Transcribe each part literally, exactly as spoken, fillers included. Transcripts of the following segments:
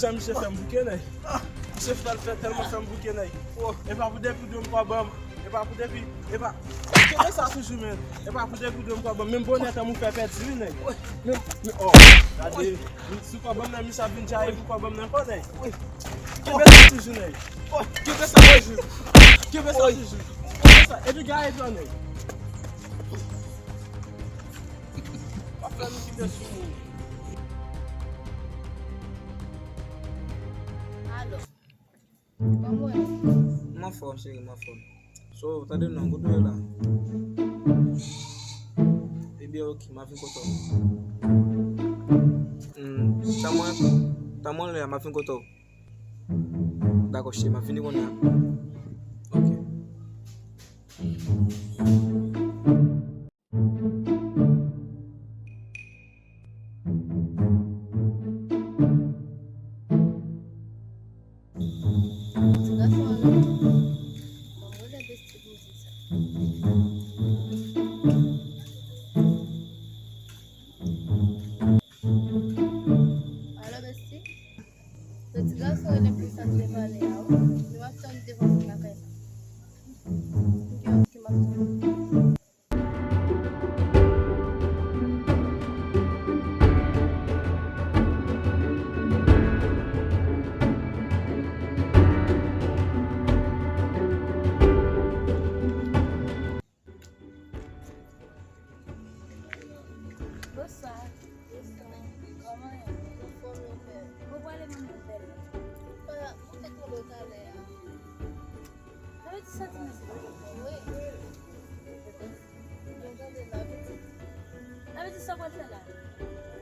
Sa misye fè m bouke, nèg. Misye fè, fè tèlman fè m bouke, nèg. E pa pou depi w dwe m kòb an m. E pa pou depi, e pa, kenbe sa toujou, men. E pa pou depi w dwe m kòb an m. Menm bonèt an m ou fè pèdi, wi, nèg. Men, men, oh, gade. Sou kòb an m nan, misye ap vin djaye pou kòb an m nan ankò, nèg. Kenbe sa toujou, nèg. Kenbe sa toujou. Kenbe sa toujou. Kenbe sa. Epi gaye dlo, nèg. Pa fè nou kite sou. Alò, kòman w ye? M anfòm, cheri, m anfòm. So, tande non, kote w ye la? Ebyen, ok, m ap vin kote w. Hmm, tann mwen, tann mwen lè a, m ap vin kote w. Dakò, cheri, m ap vini kounye a. Ok. Ti gason an, non. Bon, mwen rele Bestie pou di sa. Alo, Bestie? Se ti gason rele pou sa te pale a, wi. Li ap tann devan pòt lakay la. Ok, ok, m ap tann. Bonswa. Bonswa. Kòman w ye? Anfòm, wi, bèl. Mwen prale manman w bèl. Mwen te tonbe talè a. Sa vle di sa ti mesye? Wi. Mwen tande l ap di. Sa vle di sa w pral fè la?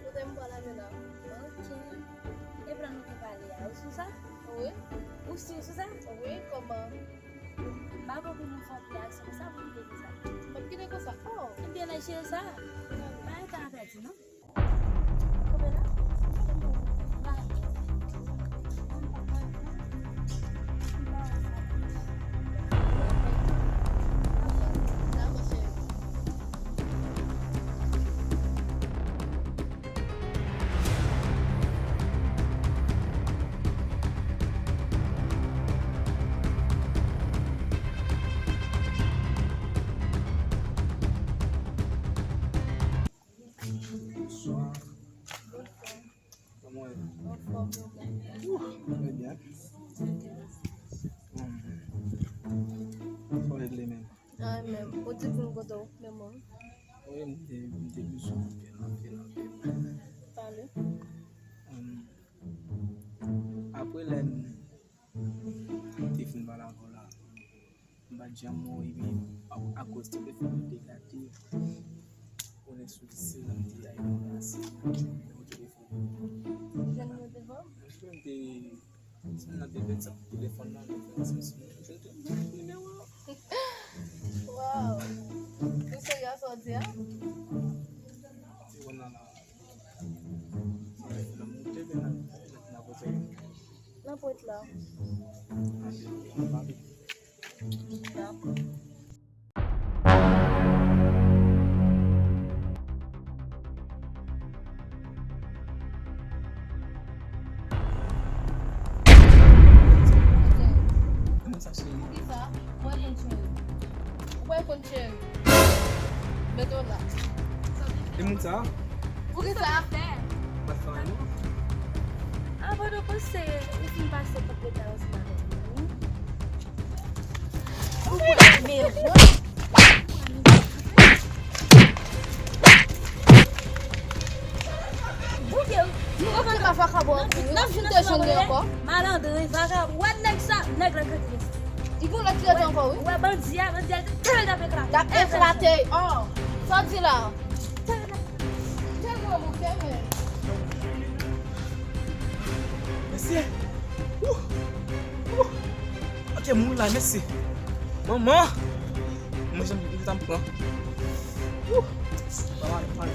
Kote m pral ale la? Ok. E plan nou te pale a, ou sou sa? Wi. Ou si w sou sa? Wi, kòman? M pa pran pou nou fè yon ti aksyon konsa pou kite konsa. M ap kite konsa? Oh. Ebyen, lèche sa. Pa gen tan a pèdi, non. Bonswa. Kòman w ye? Anfòm, ou menm? Ouh, trè byen. Hmm. Sa w regle menm? Anyen menm. Ou di pou m kote w, men mwen. Wi, m te, m te bezwen w anpil, anpil, anpil. Pale. Hmm. Apre lè n te fin pale avè w la, m pa t janm wè w, epi a, akoz telefòn mwen te gate, ou konnen sou sezi an m te al ranmase nan telefòn. Jwenn mwen devan? Mwen te, se nan te vennsenk telefòn nan, vennsenk, mwen jwenn nimewo a. Wow! Ou serye a sa w di a? Se konn nan la. Nan moute, men nan, nan kote. Nan pwent la. Dakò. Kòman sa, cheri? Poukisa? Mwen konn cheri. Ou pa konn cheri. Mete w la. E moun sa? Poukisa? Bat fanmi. Ah, pandan w panse ou fin pase pou peta yo sou la tèt mwen. Ou pran men mwen. Bouke, nou pa vin pa vakabon an tou, wi. N ap fin te jwenn li ankò. Malandren, vakabon. Wè nèg sa, nèg la gade. Li gon lòt ki rete ankò, wi. Ou wè bandi a, bandi a, tèl t ap eklate. T ap eklate. Oh, sa w di la? Tèl t ap eklate. Tèl gwo bouke, men. Mesye. Ouh. Ouh. Ok, mouri la, mesye. Manman. Mwen janm, mwen janm pran. Ouh. Pa mal, pa mal.